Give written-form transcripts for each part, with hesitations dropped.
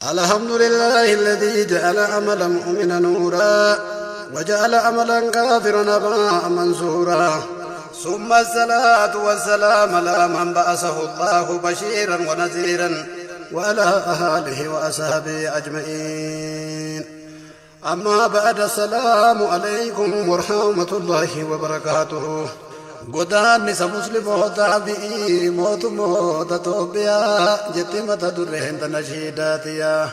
الحمد لله الذي جعل عملا مؤمنا نورا وجعل عملا كافرا نباء منصورا. ثم الصلاة والسلام على من بعثه الله بشيرا ونذيرا وعلى آله وأصحابه أجمعين. أما بعد، السلام عليكم ورحمة الله وبركاته. Godaannisa muslimootaa fi mootummoota Itoophiyaa jetti mata dureen tana shiidaatiya.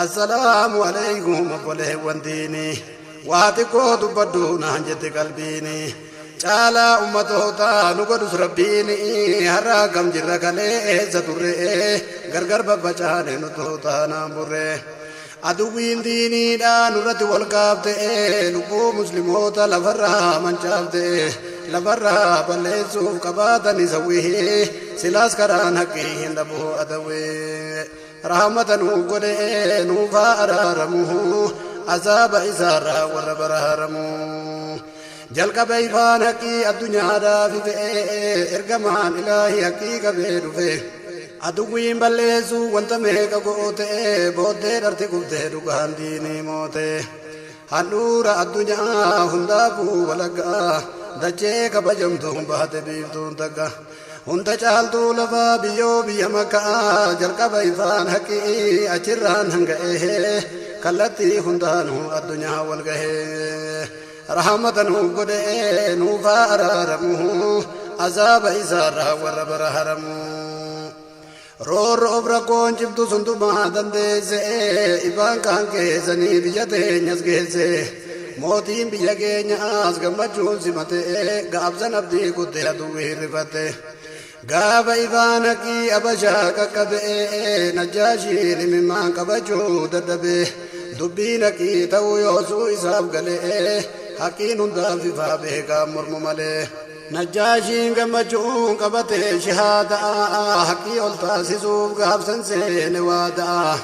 Assalaamu alaykum obboleewwan diinii. Waa xiqqoo dubbadhu naan jetti qalbiini. Caalaa ummatootaa nu godhus rabbiini. Har'a akkam jirra, kalee eessa turre? Gargar babbacaane nu taanaan burre. Aduwwiin diiniidhaa nurratti wal kaafte, lubbuu musliimoota lafarraa mancaafte, lafarraa balleessuuf qabaatani sawwii, silaas karaan haqqii hin dhabu adawwee. Rahmata nuuf godhe, nuufaa araaramu, azaaba isaarraa warra baraaramu. Jalqaba ifaan haqqii addunyaadhaaf fe'ee, ergamaan ilaahi haqqii qabee dhufe. Aduwwiin balleessuu wanta meeqa goote, booddee dharti kuftee dhugaan diinii moote. Handhuura addunyaa hundaafuu walaggaa, dachee kabajamtuun baate biiftuun takka. Hunda caaltuu lafaa biyyoo biyya Makkaa, jalqaba ifaan haqqii achirraan hanga'ee, kallattii hundaanuu addunyaa wal gahee. Rahmata nuuf godhe, nuufaa araaramu, azaaba isaarraa warra baraaramu. Roorroof rakkoon cimtu sundumaa dandeesse, ifaan kaan keessanii biyya teenyas geesse. Mootiin biyya keenyaas gammachuun simate, gaabsan abdii kuttee aduwwi hirrifate. Gaafa ifaan haqqii Abashaa qaqqabe, Najjaashiin imimmaan qabachuu dadhabe. Dubbiin haqqii ta'uu yoosuu isaaf galee, haqqiin hundaaf ifaa beekaa mormu malee. Najjaashiin gammachuun qabate shahaadaa, haqqii ol taasisuuf gaafsan seene waadaa.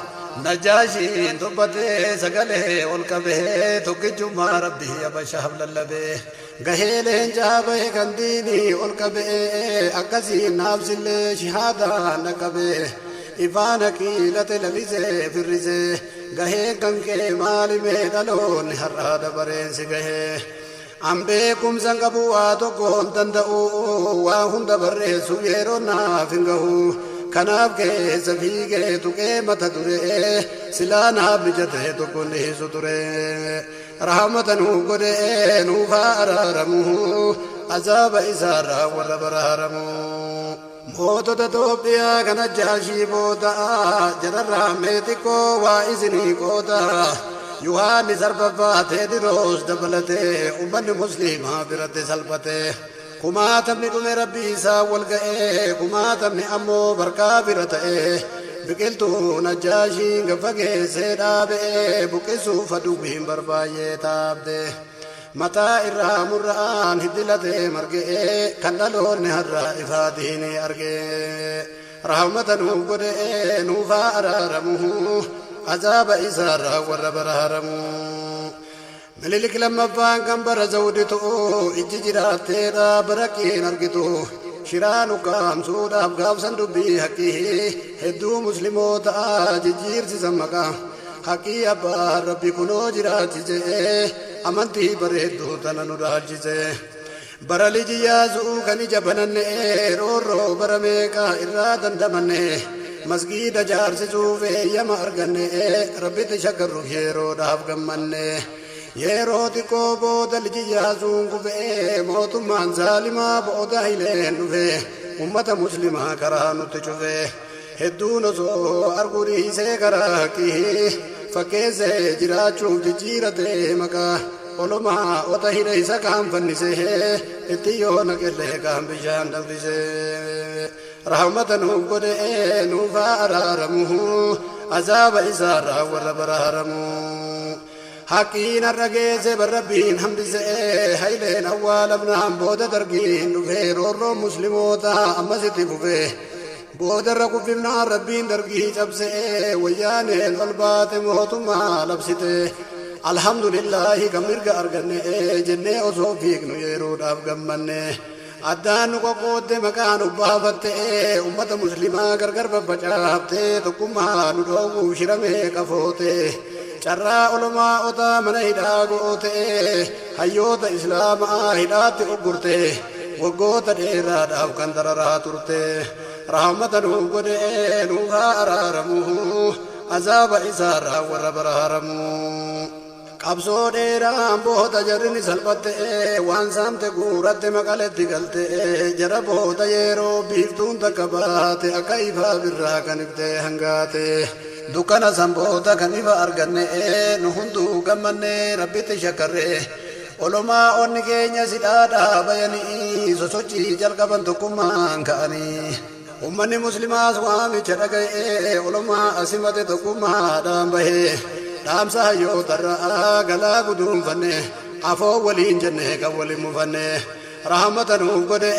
Najjaashiin dubbatee sagalee ol qabee, tokkichummaa rabbii Abashaaf lallabee. Gahee leencaa bahe kan diinii ol qabee, akkasiin naafsillee shahaadaan dhaqqabee. Ifaan haqiilate lalisee firrisee, gahee kan kee maalimee, dhaloonni har'aa dabareen si gahee. An beekumsan qabu, waa tokko hin danda'u, waa hunda barreessuuf yeroo naaf hin gahu. Kanaaf keessa fiigee tuqee mata duree silaa naaf mijatee tokko dhiisu ture. Rahmata nuuf godhe, nuufaa araaramu, azaaba isaarraa warra baraaramu. Mootota Itoophiyaa kan Najjaashii booda jararraa mee xiqqoo waa isinii qooda. Yohaannis arfaffaa, Teediroos dabalatee, uummanni musliimaa biratti salphate. Kumaatamni dhume rabbii isaa wal ga'ee, kumaatamni ammoo barkaa bira ta'ee. Biqiltuu Najjaashiin gaffa geessee dhaabee, buqqisuuf aduwwiin barbaayyee taabde. Mataa irraa murra'aan hiddilatee margee, kan dhaloonni har'aa ifaatiin argee. Rahmata nuuf godhe, nuufaa araaramu, azaaba isaarraa warra baraaramu. Minilik lammaffaan kan bara Zawditu, ijji jiraatteedha baraqiin argitu. Shiraan ukkaamsuudhaaf gaafsan dubbii haqqii hedduu musliimoota jijjiirsisan maqaa. Haqqii abbaa rabbi kunoo jiraachise, amantii bareedduu tana nu dhaalchise. Bara liji Yaasuu kan ija bananne, roorroo bara meeqaa irraa dandamanne, masgiida jaarsisuuf eeyyama arganne, rabbitti shakkarruuf yeroodhaaf gammanne. Yeroo xiqqoo booda liji Yaasuun kufee, mootummaan zaalimaa booda hileen dhufe, ummata muslimaa karaa nutti cufe. Hedduun osoo arguu dhiisee karaa haqqii, fakkeessee jiraachuuf jijjiiratee maqaa. Olumaa ota hidha isa kaan fannisee, itti yoo naqellee kaan bishaan danfisee. Rahmata nuuf godhe, nuufaa araaramu, azaaba isaarraa warra baraaramu. Haqqiin har'a geesse barrabbiin hambisee, hayleen awwaalamnaan booda dargiin dhufee, roorroon musliimoota ammasitti fufee. Boodarra kuffifnaan rabbiin dargii cabsee, wayyaaneen ol baate mootummaa labsite. Alhamdulillaahi kan mirga arganne jennee osoo fiignu yeroodhaaf gammanne. Addaan nu qoqqoodde maqaa nu baafatte, ummata muslimaa gargar babbacaaftee, tokkummaa nu dhoowwuuf shiramee qafoote. Carraa olomaa otaa mana hidhaa goote, hayyoota islaamaa hidhaatti uggurte, waggoota dheeraadhaaf kan dararaa turte. Rahmata nuuf godhe, nuuf haa araaramu, azaaba isaarraa warra baraaramu. Qabsoo dheeraan booda jarri ni salphatte, waan saamte guuratte maqaletti galte. Jara booda yeroo biiftuun takka baate, akka ifaa birraa kan iftee hangaate. Dukkana san booda kan ifa arganne, nu hunduu gammanne, rabbitti shakkarre. Olomaa onni keenya sidhaadhaa bayanii sosochii jalqaban tokkummaan ka'anii. Ummanni muslimaas waamicha dhaga'ee olomaa asimate, tokkummaadhaan bahee dhaamsa hayyootarraa galaa guduunfanne, afoo waliin jenne kan waliin mufanne. Rahmata nuuf godhe,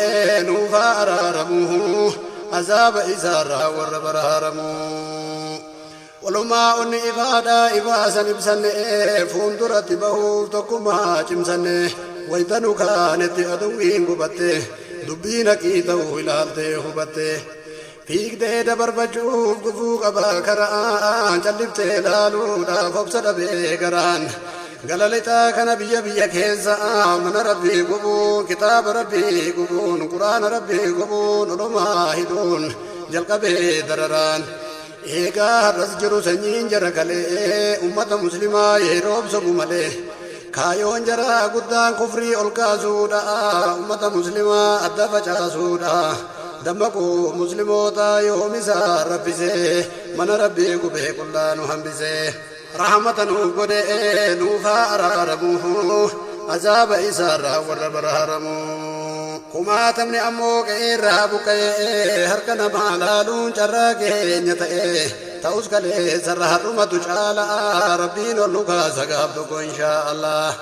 nuuf haa araaramu, azaaba isaarraa warra baraaramu. Olumaa onni ifaadhaa ifaasan ibsanne, fuulduratti bahuuf tokkummaa cimsanne. Wayita nu kaanetti aduwwiin gubatte, dubbiin haqii ta'uu ilaaltee hubatte. Fiigdee dabarfachuuf gufuu qaba karaan, calliftee laaluudhaaf obsa dhabee garaan. Galalixaa kana biyya biyya keessa mana rabbii gubuun, kitaaba rabbii gubuun, quraana rabbii gubuun, olumaa hidhuun jalqabee dararaan. Eegaa har'as jiru sanyiin jara kalee, ummata muslimaa yeroo obsobu malee. Kaayoon jaraa guddaan kufrii ol kaasuudha, ummata muslimaa adda facaasuudha. Dammaquu muslimoota yoomisaa raffisee, mana rabbii gubee qullaa nu hambisee. Rahmata nuuf godhe, nuuf haa araaramu, azaaba isaarraa warra baraaramu. Kumaatamni ammoo qe'eerraa buqqa'ee, harka namaa laaluun carraa keenya ta'e. Ta'us kaleessarra har'umatu caala, rabbiin ol nu kaasa gaaf tokko inshaa Allah.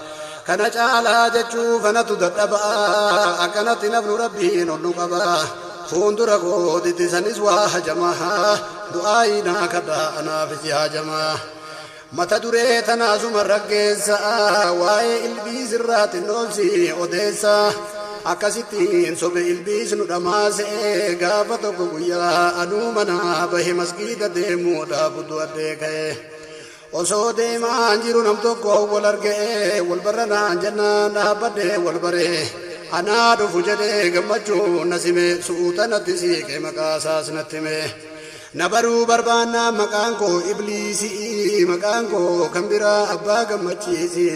Kana caalaa jechuuf anatu dadhaba, akkanatti nafnu rabbiin ol nu qaba. Fuuldura kootitti sanis waa hajamaa, du'aayinaa kadhaa anaafis yaajamaa. Mata duree tanaasuma raggeessa, waa'ee ilbiis irraa xinnoomsi odeessa. Akkasittiin sobe ilbiis nu dhamaase. Gaafa tokko guyyaa anuu manaa bahe, masgiida deemuudhaaf du'adhee ka'e. Osoo deemaan jiru nam tokko wal argee, wal barranaan jennaan dhaabbadhee wal baree. Anaa dhufu jedhee gammachuu na sime, suuta natti siiqe, maqaa isaas natti hime. Na baruu barbaannaa maqaan koo ibliisii, maqaan koo kan biraa abbaa gammachiisi.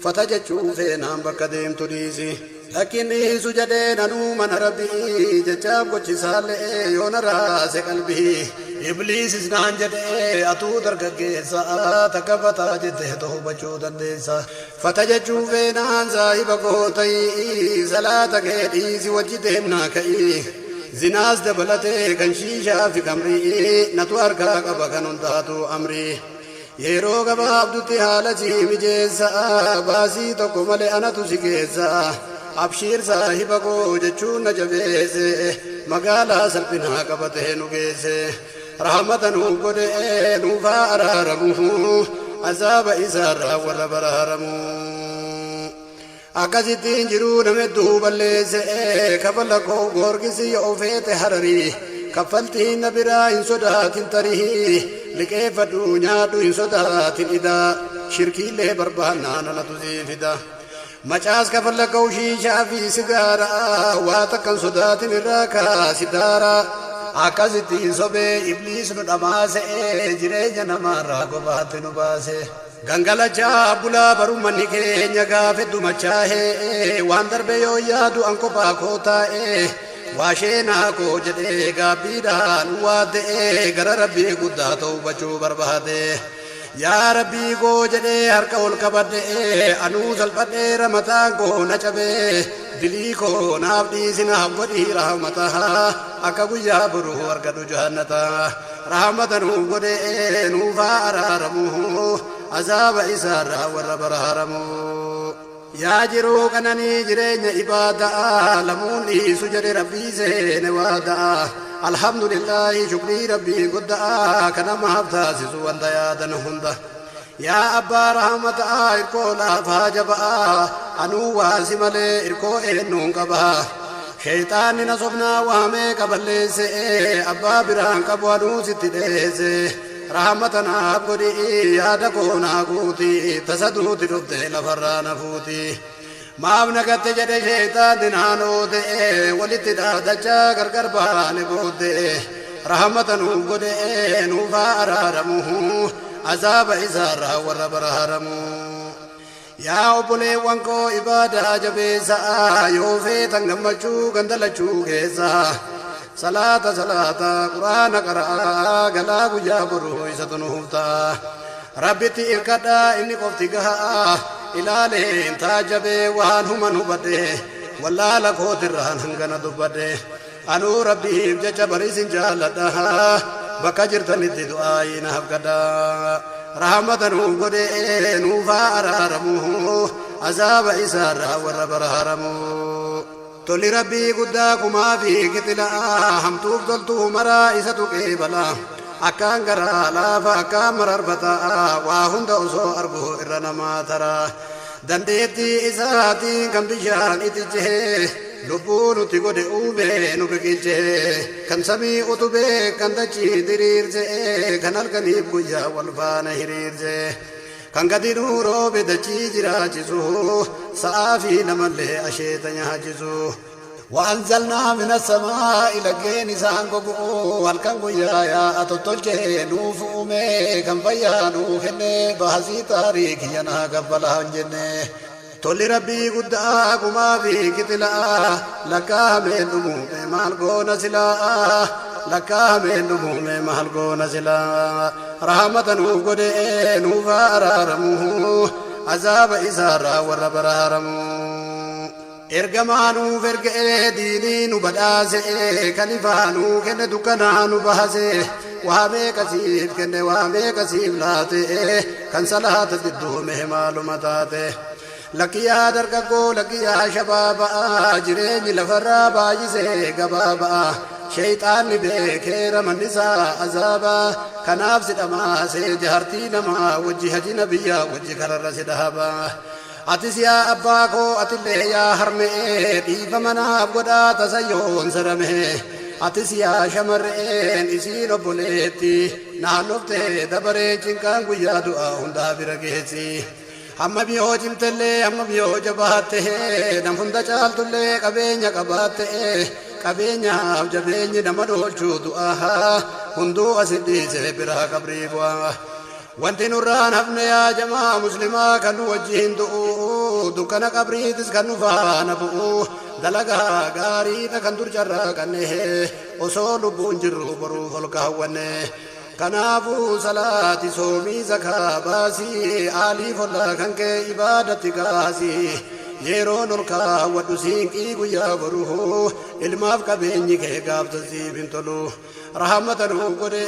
Fata jechuu feenaan bakka deemtu dhiisi. Lakkinniisu jedhee nanuu mana rabbii, jechaaf gochisaallee yoo na raase qalbii. Ibliisis naan jedhee, atuu dargaggeessa, takka fataa jettee hubachuu dandeessa. Fata jechuu feenaan saahiba koo ta'ii, salaata kee dhiisi wajji deemnaa ka'ii. Zinaas dabalatee kan shiishaa fi kamrii, natu harkaa qaba kan hundaatu amrii. Yeroo gabaabdutti haala si mijeessa, baasii tokko malee anatu si geessa. Abshiir saahiba koo jechuun na jabeesse, magaalaa salphinaa qabatee nu geesse. Rahmata nuuf godhe, nuuf haa araaramu, azaaba isaarraa warra baraaramu. Akkasittiin jiruu nama hedduu balleesse, kafala koo goorgisi yoo feete hararii. Kaffaltiin na biraa hin sodaatin tarii, liqeeffadhu nyaadhu hin sodaatin idaa, shirkiillee barbaannaan anatu sii fida. Macaas kafalla koo shiishaa fi sigaaraa, waa takkan sodaatin irraa kaasi daaraa. Akkasittiin sobee ibliis nu dhamaase, jireenya namaarraa kophaatti nu baase. Gangalachaa bulaa barummanni keenya gaafe dumachaa'ee, waan darbe yoo yaadu an kophaa koo taa'ee, waasheenaa koo jedhee gaabbiidhaan waadde'ee, gara rabbii guddaa ta'uu barbaade. Yaa rabbii koo jedhee harka ol qabadhee, anuu salphadheera, mataan koo na cabee, dilii koo naaf dhiisi, naaf godhii rahmata, akka guyyaa boruu argadhu jannata. Rahmata nuuf godhee, nuuf haa araaramu, azaaba isaarraa warra baraaramu. Yaa jiruu qananii jireenya ibaadaa, lamuun dhiisu jedhe rabbii seene waadaa. Alhamdulillaahi, shukrii rabbii guddaa, kanamaaf taasisu wanta yaadan hunda. Yaa abbaa rahmataa, irkoo laafaa jabaa, anuu waasi malee irkoo eenyuun qabaa. Sheyxaanni na sobnaa waamee qaballeesse, abbaa biraan qabu aduu sitti dheesse. Rahmata naaf godhi, yaada koo naa guuti, tasa duuti dhufte lafarraa na fuuti. Maaf nagatte jedhe sheeyxaanni naanoo ta'e, walitti dhaadachaa gargar baane booddee. Rahmata nuuf godhe, nuuf haa araaramu, azaaba isaarraa warra baraaramu. Yaa obboleewwan koo, ibaadaa jabeessaa, yoo feetan gammachuu gandalachuu keessa. Salaata salaata, quraana qara'aa, galaa guyyaa boruu isatu nuuf ta'a. Rabbitti irkadhaa, inni qofti gahaa. Ilaaleen taajabee waan human hubadhe, wallaala kootirraan hangana dubbadhe. Anuu Rabbiif jecha bariisin jaalladha, bakka jirtanitti du'aayii naaf kadhaa. Rahmata nuuf godhe, nuuf haa araaramu, azaaba isaarraa warra baraaramu. Tolli Rabbii guddaa kumaa fi kitilaa, hamtuuf toltuu maraa isatu qeebala. Akkaan garaa laafa, akkaan mararfataa, waa hunda osoo argu irra namaa taraa. Dandeettii isaatiin kan bishaan itichee, lubbuu nutti godhe, uume nu biqilchee, kan samii utubee, kan dachii diriirsee, kan halkaniif guyyaa wal faana hiriirsee, kan gadi nuu roobe, dachii jiraachisu, sa'aa fi namallee asheeta nyaachisu. وأنزلنا من السماء laggeen isaan gogu'u halkan guyyaa yaa'a tottolchee nuuf uume, kan fayyaa nuu kenne, baasii taariikii yanaa kaffalaa hin jenne. Tolli Rabbii guddaa kumaa fi kitilaa, lakkaa'ameen dhumuume maal goona silaa, lakkaa'ameen dhumuume maal goona silaa. Rahmata nuuf godhe, nuuf haa araaramu, azaaba isaarraa warra baraaramu. Ergamaa nuuf ergee, diinii nu badhaase, kan ifaa nuu kenne, dukkanaa nu baase. Waa meeqa siif kenne, waa meeqa siif laate, kan salaata didduume maaluma taate? Lakkiyaa dargaggoo, lakkiyaa shabaabaa, jireenyi lafarraa baay'isee gabaabaa. Sheeyxaanni beekee ramannisaa azaabaa, kanaaf si dhamaasee jaartii namaa wajji, haji nabiyyaa wajji kararra si dhaabaa. Atis yaa abbaa koo, atillee yaa harmee, dhiifama naaf godhaa tasayyoon sarame. Atis yaa shamarreen, isiin obboleetti naannoftee dabaree, cinqaan guyyaa du'aa hundaa bira geessi. Hamma biyoo cimtellee, hamma biyoo jabaatte, nam hunda caaltullee, qabeenya qabaatte, qabeenyaaf jabeenyi nama dhoolchuu du'aa hunduu asit dhiisee biraa qabrii bu'aa. Wanti nurraan hafne, yaa jamaa muslimaa, kan nu wajjiin du'u, dukkana qabriitis kan nu faana bu'u, dalagaa gaariidha kan dur carraaqanne, osoo lubbuun jirru boruuf ol kaawwanne. Kanaafuu salaati, soomii, zakaa baasii, aalii follaa kan kee ibaadatti kaasii. Yeroon ol kaawwadhu siinqii guyyaa boruu, ilmaaf qabeenyi kee gaafta siif hin tolu. Rahmata nuuf godhe,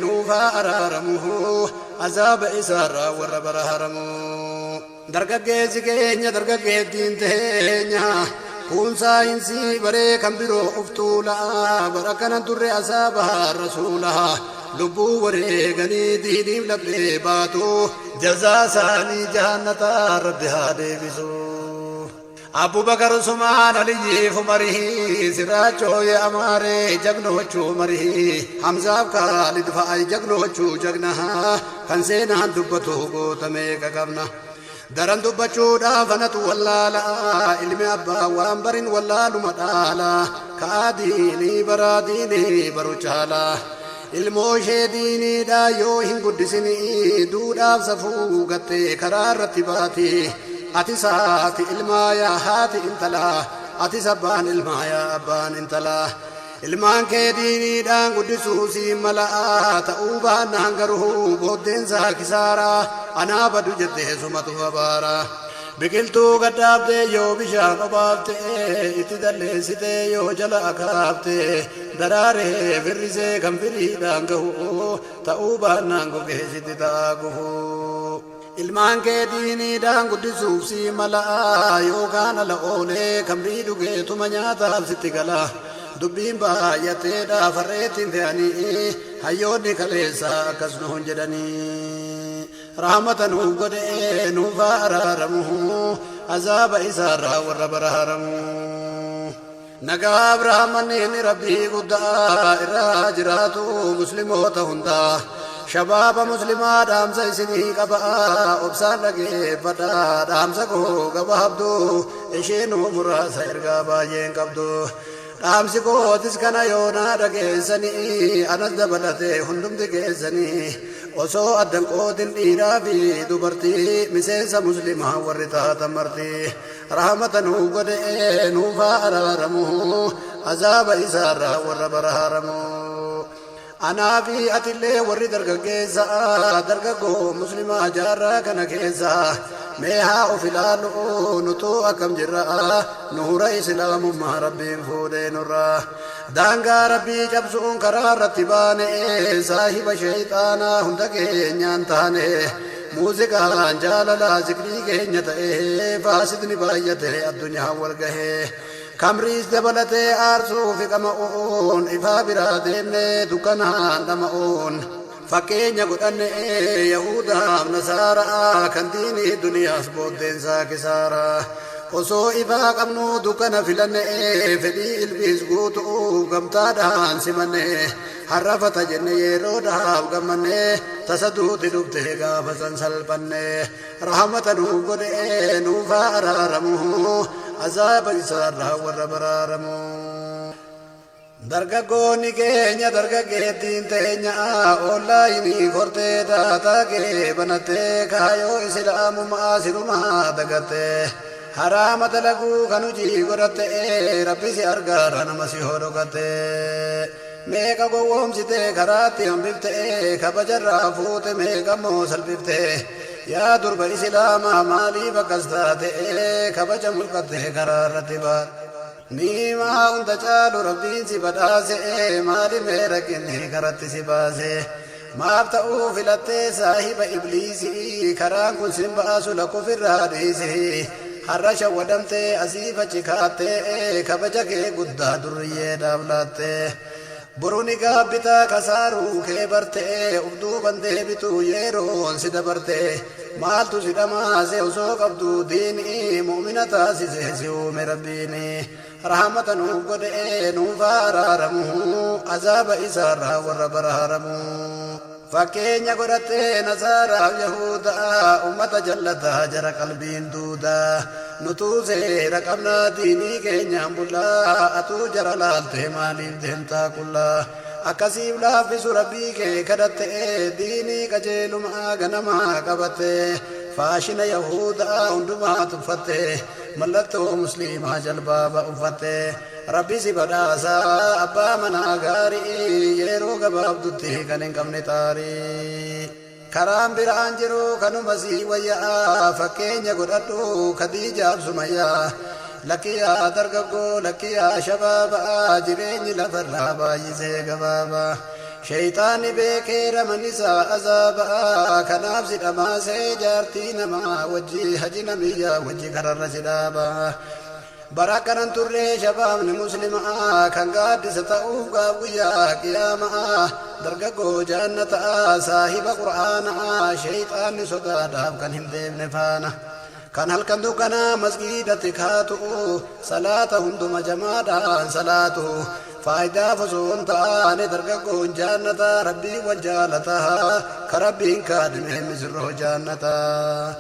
nuuf haa araaramu, azaaba isaarraa warra baraaramu. Dargaggeessi keenya, dargaggeettiin teenya, kun saayinsii baree kan biroo uf tuulaa. Bara kanan turre asaabaa rasuulaa, lubbuu wareeganii diiniif laphee baatu, jazaa isaanii jaannataa Rabbi haa deebisu. Abubakar, Usmaan, Aliyyiif Umarii, siraachoo amaaree jagnochuu marii, Hamzaaf Kaalid fa'aa jagnochuu jagna, kan seenaan dubbatu goota meeqa qabna. Daran dubbachuudhaaf anatu wallaala, ilmi abbaa waan barin wallaaluma dhaala, ka'aa diinii baraa diinii baru caala. Ilmoo ishee diiniidhaa yoo hin guddisinii, duudhaaf safuu gattee karaa irratti baati. Ati saati ilmaa, yaa haati intalaa, atis abbaan ilmaa, yaa abbaan intalaa, ilmaan kee diiniidhaan guddisuu siin mala'aa. Ta'uu baannaan garuu booddeensaa kisaaraa, anaa badu jettee sumatu abaara. Biqiltuu gaddaabdee yoo bishaan obaafte, itti dalleessitee yoo jala akaafte, daraaree firrisee kan firiidhaan gahu, ta'uu baannaan gogeessitti ta'a gufu. Ilmaan kee diiniidhaan guddisuuf sii mala'aa, yookaan ala oolee kamrii dhugeetuma nyaataaf sitti gala. Dubbiin baay'ateedha, farreettiin fe'anii, hayyoonni kaleessa akkas nuun jedhanii. Rahmata nuuf godhe, nuuf haa araaramu, azaaba isaarraa warra baraaramu. Nagaa Abrahaamanii rabbii guddaa irraa jiraatu musliimoota hundaa. Shabaaba muslimaa dhaamsa isinii qaba, obsaan dhageeffadha dhaamsa koo gabaabduu, isheenuu muraasa ergaa baay'een qabdu. Dhaamsi kootis kana yoonaa dhageessanii, anas dabalatee hundumti keessanii, osoo addan qootin dhiiraa fi dubartii, miseensa muslimaa warri taatan marti, rahmata nuu godhe nuufaa araaramu, azaaba isaarraa warra baraaramu. Anaa fi atillee warri dargaggeessa, dargaggoo muslimaa jaarraa kana keessa, mee haa of ilaalu, nutuu akkam jirra? Nuura islaamummaa rabbiin fuudhee nurra. Daangaa rabbii cabsuun karaa irratti baane, saahiba sheeyxaanaa hunda keenyaan taane. Muuziqaan jaalalaa zikrii keenya ta'e, faasidni baay'ate addunyaan wal gahee. Kamriis dabalatee aarsuu fi qama'uun, ifaa biraa deemne dukkanaan dhama'uun. Fakkeenya godhanne Yahudaaf Nasaaraa, kan diinii duniyaas booddeensaa kisaaraa. Osoo ifaa qabnu dukkana filanne, fedhii ilbiis guutuu gamtaadhaan simanne. Harrafata jenne yeroodhaaf gammanne, tasa duuti dhufte gaafa san salphanne. Rahmata nuuf godhe nuufaa araaramu, azaaba isaarraa warra baraaramu. Dargaggoonni keenya, dargaggeettiin teenya, onlaayinii kortee daataa kee banattee, kaayoo islaamummaa sirumaa dagattee, haraama dalaguu kan hojii godhatte, rabbi si argaara nama si hodhogatte. Meeqa gowwoomsite, karaatti hambifte, kabajarraa fuute, meeqa immoo salphifte? Yaa durba islaamaa, maaliif akkas taate, kabaja mulqatte karaa irratti baate? Niimaa hunda caalu rabbiin si badhaase, maali mee rakkinni karatti si baase? Maaf ta'uu filattee saahiba ibliisii? Karaan kun sin baasu, lakkofirraa dhiisi. Har'a shawwadamtee asii fachi kaattee, kabaja kee guddaa durriyyeedhaaf laattee, boru ni gaabbitaa kasaaruu kee bartee, uf duuban deebitu yeroon si dabarte. Maaltu si dhamaase osoo qabdu diinii? Mu'mina taasise si uume rabbiini. Rahmata nuuf godhe nuuf araaramu, azaaba isaarraa warra baraaramu. Fakkeenya godhattee nasaaraaf yahudaa, ummata jallataa jara qalbiin duudaa. Nutuu seera qabnaa, diinii keenyaan bullaa, atuu jara laaltee maaliif deemtaa qullaa? Akkasiif laaffisu rabbii kee kadhatte, diinii qajeelumaa ganamaa qabatte, faashina yahudaa hundumaa tuffatte, mallattoo musliimaa jalbaaba uffatte. Rabbi si badhaasaa abbaa manaa gaarii, yeroo gabaabdutti kan hin qabne xaarii. Karaan biraan jiru kanuma sii wayyaa, fakkeenya godhadhu Khadiijaaf Sumayyaa. Lakkiyaa dargaggoo, lakkiyaa shabaabaa, jireenyi lafarraa baay'isee gabaabaa. Sheeyxaanni beekee ramanisaa azaabaa, kanaaf si dhamaasee jaartii namaa wajji, haji namiyyaa wajji kararra si dhaabaa. Bara kanan turree shabaabni muslimaa kan gaaddisa ta'uuf gaaf guyyaa qiyaamaa, dargaggoo jaannataa saahiba qur'aanaa, sheeyxaanni sodaadhaaf kan hin deemne faana, kan halkan dukkanaa masgiidatti kaatu, salaata hunduma jamaadhaan salaatu. Faayidaaf osoo hin taane dargaggoon jaannataa rabbii wal jaalataa, ka rabbiin kaadhime misirroo jaannataa.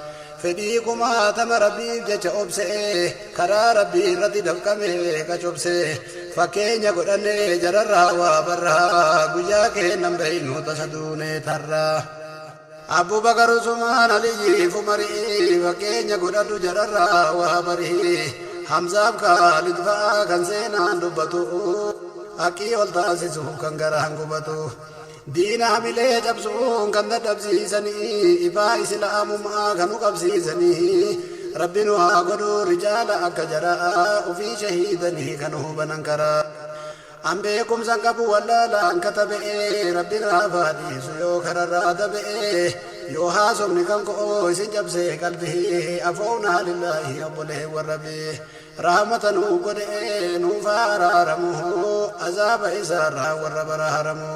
Fedhii kumaatama rabbiif jecha obsee, karaa rabbii irratti dafqame qacobse. Fakkeenya godhanne jararraa waa barraa, guyyaa kennan beeynu tasa duunee tarraa. Abubakar, Usmaan, Aliyyi, Umarii, fakkeenya godhadhu jararraa waa barii. Hamzaaf Kaalid fa'aa kan seenaan dubbatu, haqqii ol taasisuuf kan garaan gubatu. Diina hamilee cabsuun kan dadhabsiisanii, ifaa islaamummaa kan nu qabsiisanii. Rabbi nu haa godhu rijaala akka jaraa, ufii shahiidanii kan hubanan karaa. An beekumsa qabu wallaalaan katabe'e, rabbi naaf haa dhiisu yoo kararraa dabe'e. Yoo haasofni kan koo isin cabsee qalbii, afoonaa lillaahi obboleewwan rabbii. Rahmata nuu godhe nuuf haa araaramu, azaaba isaarraa warra baraaramu.